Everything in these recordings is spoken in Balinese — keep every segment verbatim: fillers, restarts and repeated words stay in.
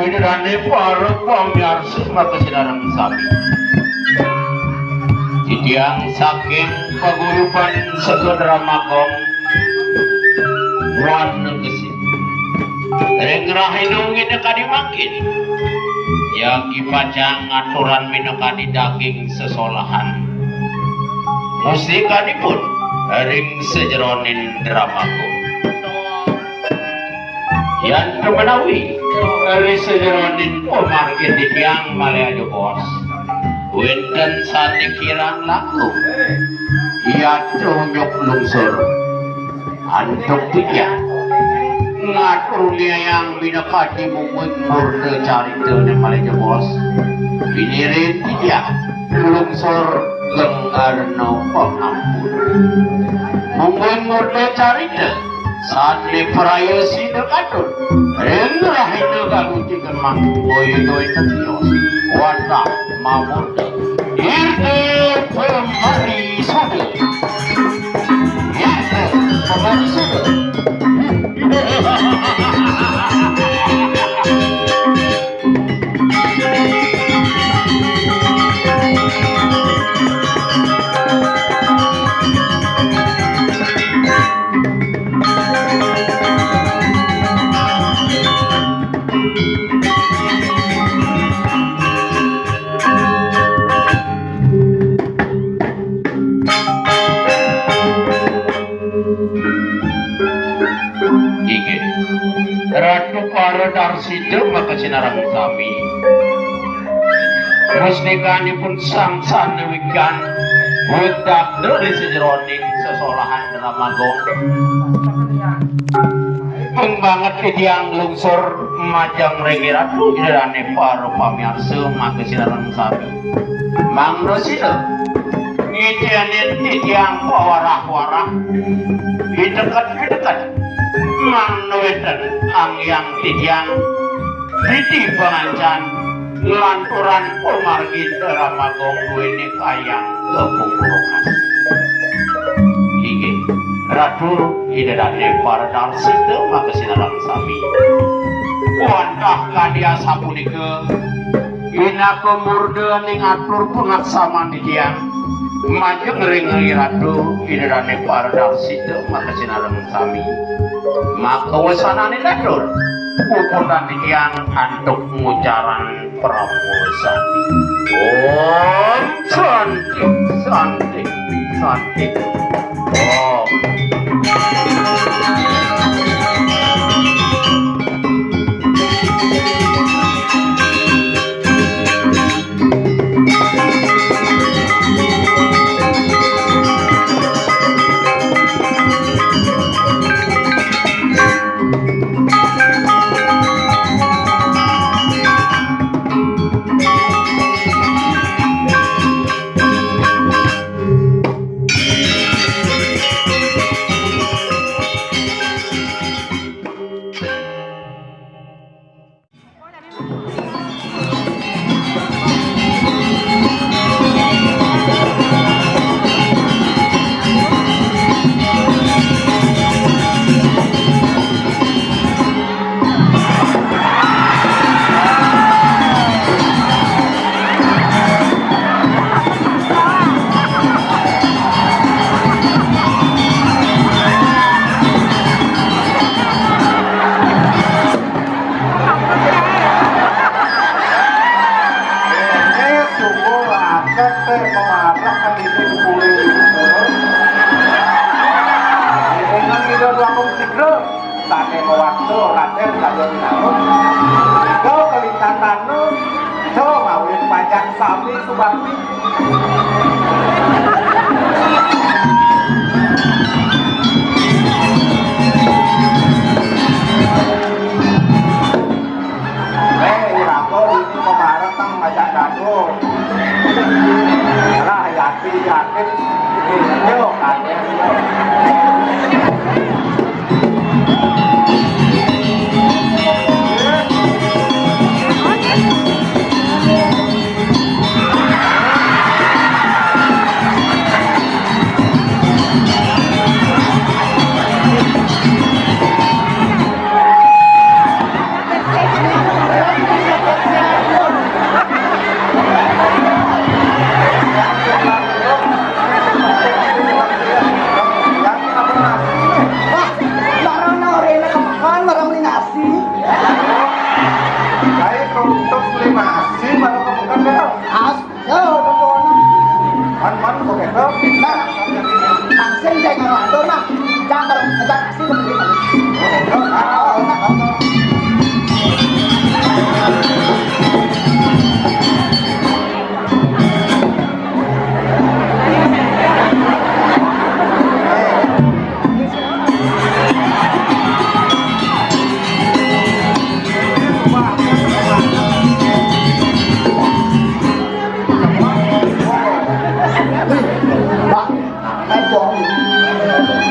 Inggih para pamiarsa makasinarengan sami. Titiang saking paguyuban Sega Drama Gong Wana Gesit. Ring rahina wengi kadi mangkin, jagi pacang ngaturang minakadi daging sesolahan. Mustikanipun ring sajeroning Drama Gong. Yan menawi ri sajeroning pamargin titiang malih ajebos, wénten sané kirang langkung. Yatra nyuk lungsur antuk titiang ngaturang minakadi mungguing murda caritané malih ajebos. Pinirin titiang lungsur geng arena pangampun. Mungguing murda carita sané praya sida katur ring rahina galuti kemang, boya wénten tios wantah mamurda. Irta pamarisuda. Irta pamarisuda. Inggih. Ratu Paradarsida makasinarengan sami. Mustikanipun sangsana wikan wit dagda ri sajeroning sesolahan Drama Gong. Ping banget titiang lungsur majeng ring Ratu Ida Dané para pamiarsa makasinarengan sami. Mangda sida ngicénin titiang pawarah-warah, piteket-piteket, mangda wénten anggéang titiang titi pangancan lanturan pamargi Drama Gong duéné kayang kapungkurukas. Inggih, Ratu Ida Dané Paradarsida makasinarengan sami. Wantah kadi asapunika, pinaka murda ning atur pangaksaman titiang majeng ring Ratu Ida Dané Paradarsida makasinarengan sami. Makawesanané datur, puputang titiang antuk ngucaran Pramu Santi. Om Santi, Santi, Santi. Om. Ini sungguh raket téh, memarak kan itu kulit. Ini kan tidak dua puluh tiga. Sané mawasta Radén kaliyan Winangun. Tiga kalincatan nu, co ngawin pajak sami subakti. Eh, iraga dini mamareteng majak dado. Lah, yakin, yakin. Yo, kaget, yo.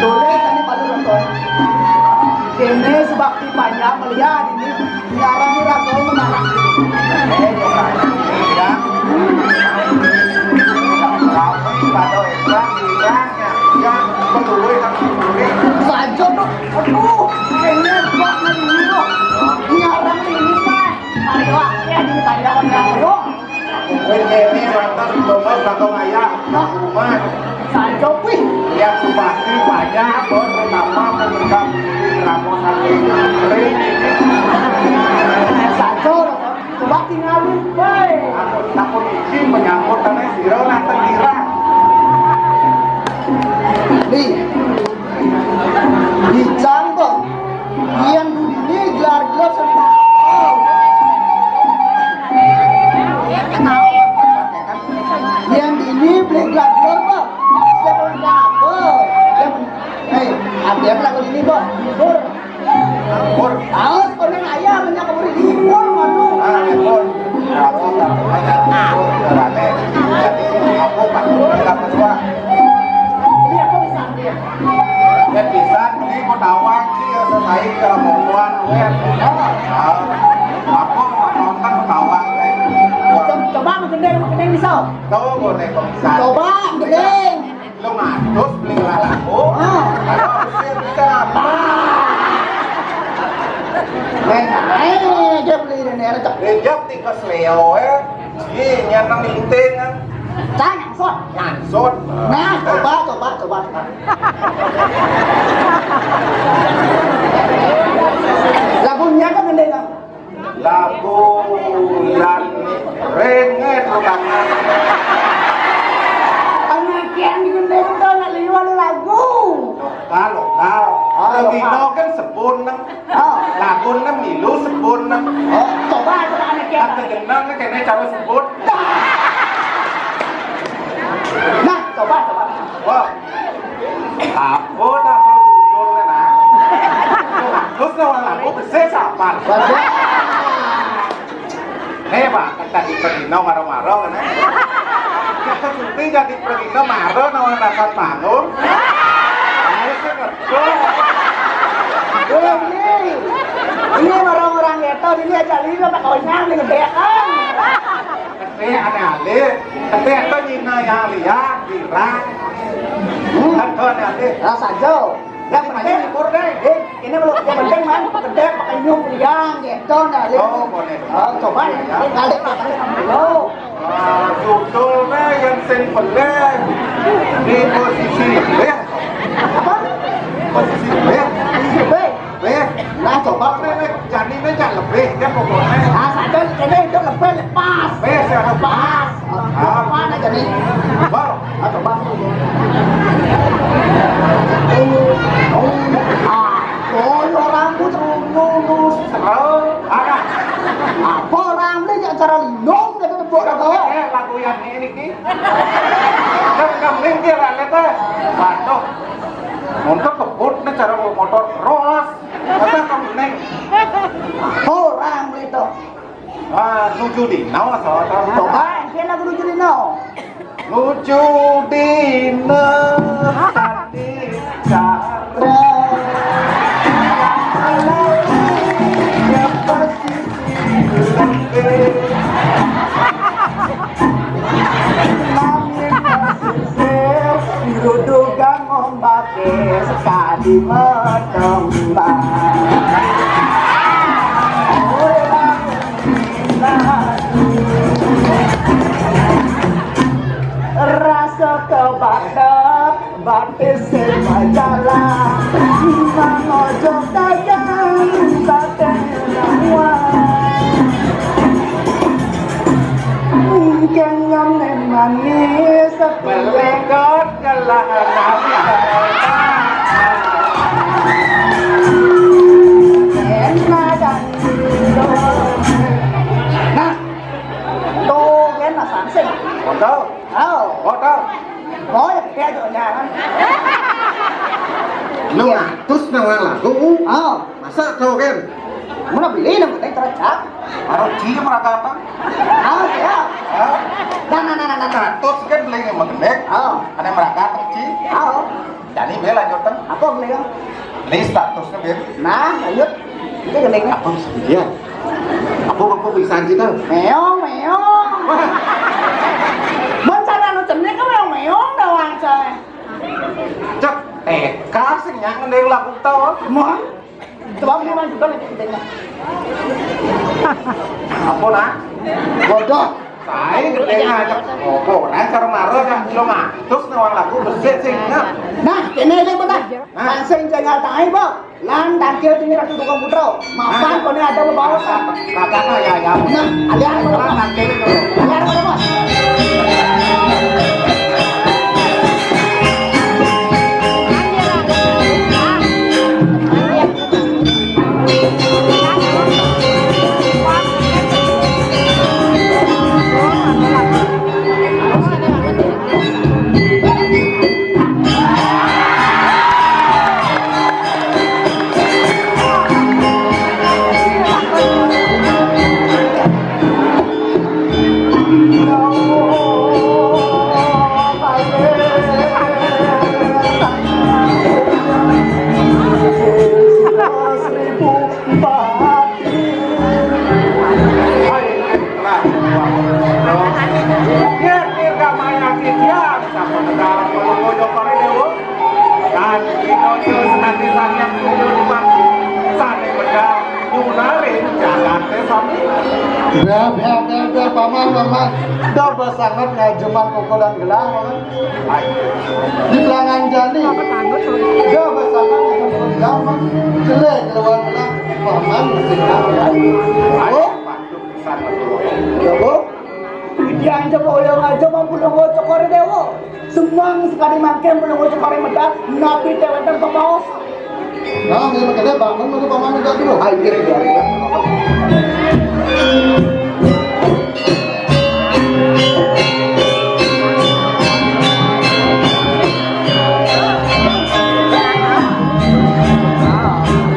Tulis tadi pada nonton. Ini sebab tipanya melihat ini. Ngarani raga mengarang. Eh, bukan. Ya. Kami pada orang bilang ya, ya, perlu kan perlu. Saja tuh. Aduh, ini buat nanti dulu. Ngarang ini, Pak. Ayo, ya, ini tadi orang yang dulu. Wis kene lantas coba bakal ayah. Nah, rumah. Sancok wih. Lihat Subakti banyak, bos, pertama membuka raposan ring ini. Sancok, coba tinggalin, woi. Aku takut izin menyangkut tanah siro nanti kira. Nih, Ijang kok. Yang dini gelar-gelar serta. Yang dini beli gelar-gelar, Pak. Serta apa? Yang, eh, ada yang lagu ini, Pak. Libur. Libur. Tahu, sekolah ayah, banyak kabur libur, waduh. Ah, libur. Aku tak pernah libur, rame. Jadi, aku tak pernah kedua. Ini aku bisa. Yen pisan beli mau tawang sih ya selesai kalau mau tuan wet. Nah, apa mau nonton mau tawang teh? Coba, coba mau gendeng, mau gendeng bisa. Tahu boleh kok bisa. Coba gendeng. Lu ngatus beli lagu. Ah. Kalau bisa bisa. Nah, eh, dia beli ini ada cek. Dia tikus Leo ya. Ih, nyanang inting kan. Cang, langsung. Langsung. Nah, coba, coba, coba. Lagunya kan gede kan? Lagu yang renget utama. Anak yang gede udah nak liwat lagu. Lokal, lokal. Oh, lokal. Lagi kan sebun nang. Oh. Lagu nem milu sebut nem. Oh, coba, coba anak ya. Kan kejenang nih kene cara sebut. Nah, coba, coba. Wah. Apa dah sebut nah? Terus lawan lagu besar siapa? Bagus. Eh, Pak, kan tadi pergi no maro-maro kan, eh? Kita syuting jadi pergi no maro no nonton panggung. Ayo sih ngerti. Eh, ini, ini orang-orang ghetto, ini aja lima tak konyang nih gedean. Tapi aneh-aneh, tapi itu nyina yang lihat, girang. Hmm. Kan tuh aneh-aneh. Rasa jauh. Yang penting, eh, ini belum, yang penting mah gede pakai nyung yang gitu nah. Oh, boleh. Oh, coba ya, kali pakai dulu. Ah, judulnya yang sing peleng di posisi B. Apa? Posisi B. Posisi B. B. Nah, coba. Ini, ini, jadi ini jangan lebih, ya, pokoknya. Nah, sadar, ini itu lebih lepas. B, saya lepas. Pas. Apa aja nih? Bang, atau bang? Oh, oh, ah, oh, ya orang putus, lulus. Oh, ah. Apa orang ini acara linong gitu, buat apa? Eh, lagu yang ini ki. Kan kambing ki rame teh. Waduh. Untuk kebut nih cara motor cross. Apa kambing? Orang itu. Ah, nuju dina, salah. Coba, enten lagu nuju dina. Nuju dina tadi cara. Ya pasti lebih. Nami pasir, dudugang ombak sekali metembang. Rasa kebadap, batis sing majalah, mangojo dagang, batin lawan. Kenyan manis, berlekot kelahan. Enak dan Nah, tuh kan mas langsung. Kontol. Oh. Kontol. Oh, ya, ya, ya, ya. Lu ngatus nawang lagu. Oh. Masa tuh kan? Mana beli nang penting terecak. Baru cie meragatan. Oh, siap. Hah? Nah, nah, nah, nah, nah, nah. Ngatus kan beli yang menggendek. Oh. Ada meragatan cie. Oh. Jani, Bil, lanjutkan. Apa, Bil? Ini statusnya, Bil. Nah, lanjut. Ini gini. Apa bisa dia? Apa, apa bisa kita? Meong, meong. Mun cara anu cenik kan meong, meong doang, coy. Cek, eh, kasih yang ngendeng lagu tau. Mun? Sebab dia mah juga lagi gedenya. Apa, nah? Bodoh. Saya gedenya aja. Oh, nah, cara marah kan. Lo mah. Terus nawang lagu bersih sih, nah. Nah, ini aja bentar. Nah. Langsung jangan tai, Bang. Lan tangkil tinggi Ratu Dukun Putra. Mapan, nah, kono ada bebaosan. Kata apa ya, ya? Nah, alian, alian, alian, alian. Dah, dah, dah, dah, paman, paman. Dah besangat ngajeman kokodan gelang, paman. Di pelangan jani. Dah besangat ngajeman kokodan gelang, paman. Jelek keluar gelang, paman, mesti gelang, paman. Oh? Ya, Bu? Yang coba oyong aja mau pulang ngocok kore dewo. Semang sekali makan pulang ngocok kore medal, napi tewetan pemaos. Nah, ini makanya bangun dulu paman minta dulu. Ah, iya, iya, iya.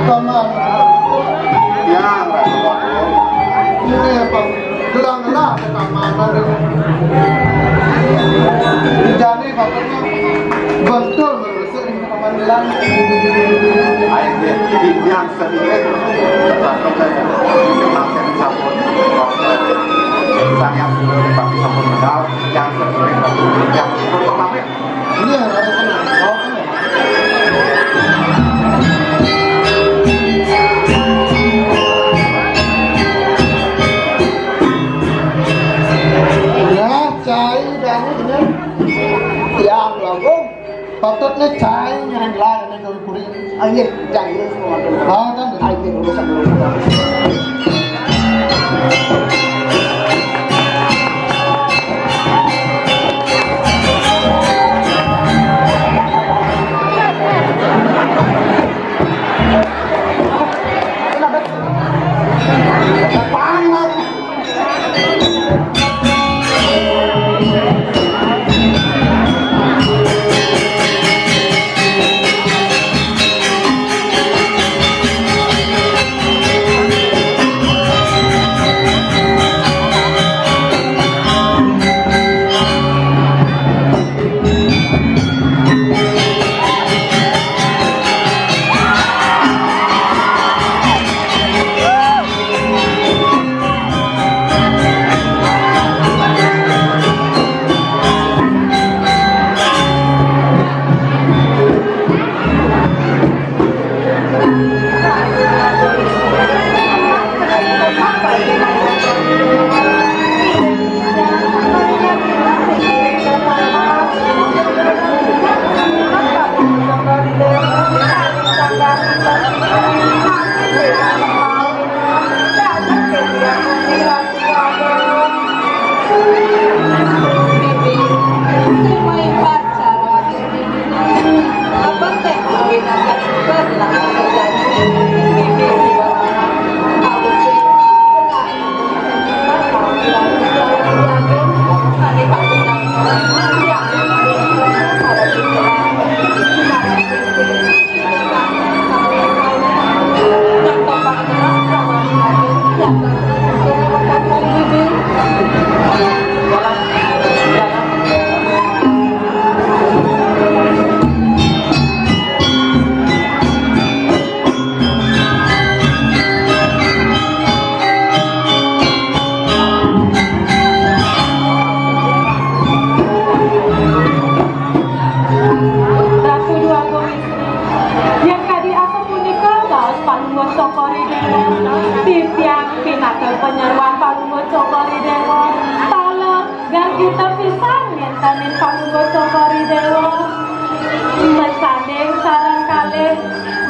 Paman. Yang Ratu Agung. Ini, Pak. Gelang-gelang keamanan. Jani maksudnya bentul menusuk di paman gelang. Ayo, yang sedikit. Satu saya makan sabun. Saya sudah dipakai sabun kenal. Yang sedikit. Yang sedikit. Iya, ada sana. Oh, sana. Ya, cai dan ini. Ya, Agung. Patutnya cai ngiring lah, ini gawe puri. Ayo, jangan semua. Mau kan? Ayo, urusan dulu.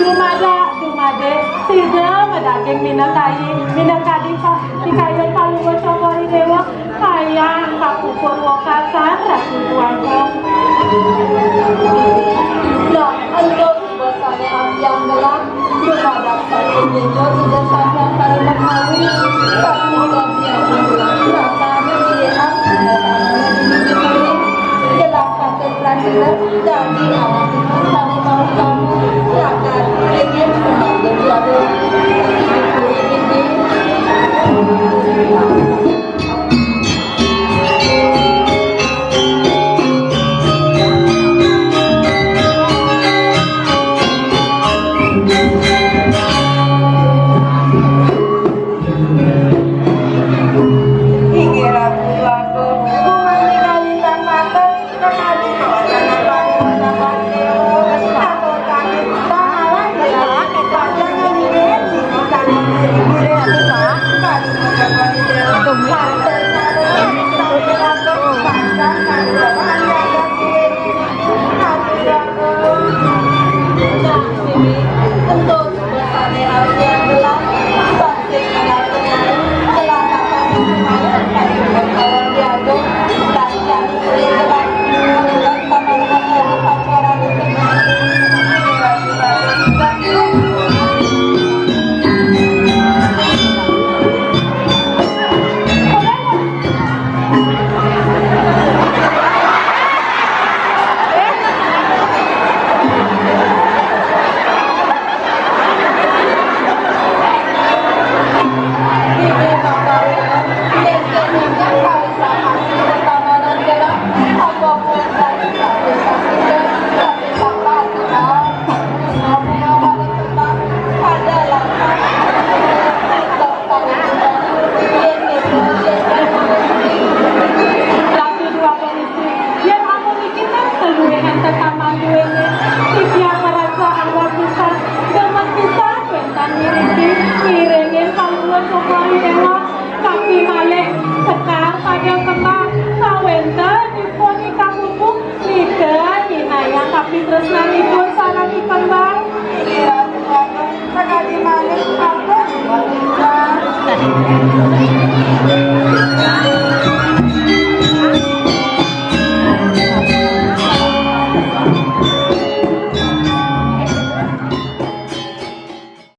Dumadak, dumadik, sida madaging minakadi, minakadi pa-, pikayun Palungguh Cokor I Déwa, kayang kapupur wekasan Ratu Tuan Ong. Lah, ento suba sané ampiang gelah, dumadak saking dija Ida Sang Hyang Panembahan, pasti sané ampiang gelah, ratané bidian, gelah patut prasida, dadi anak sané mautama, lakar inggih sebagai juara.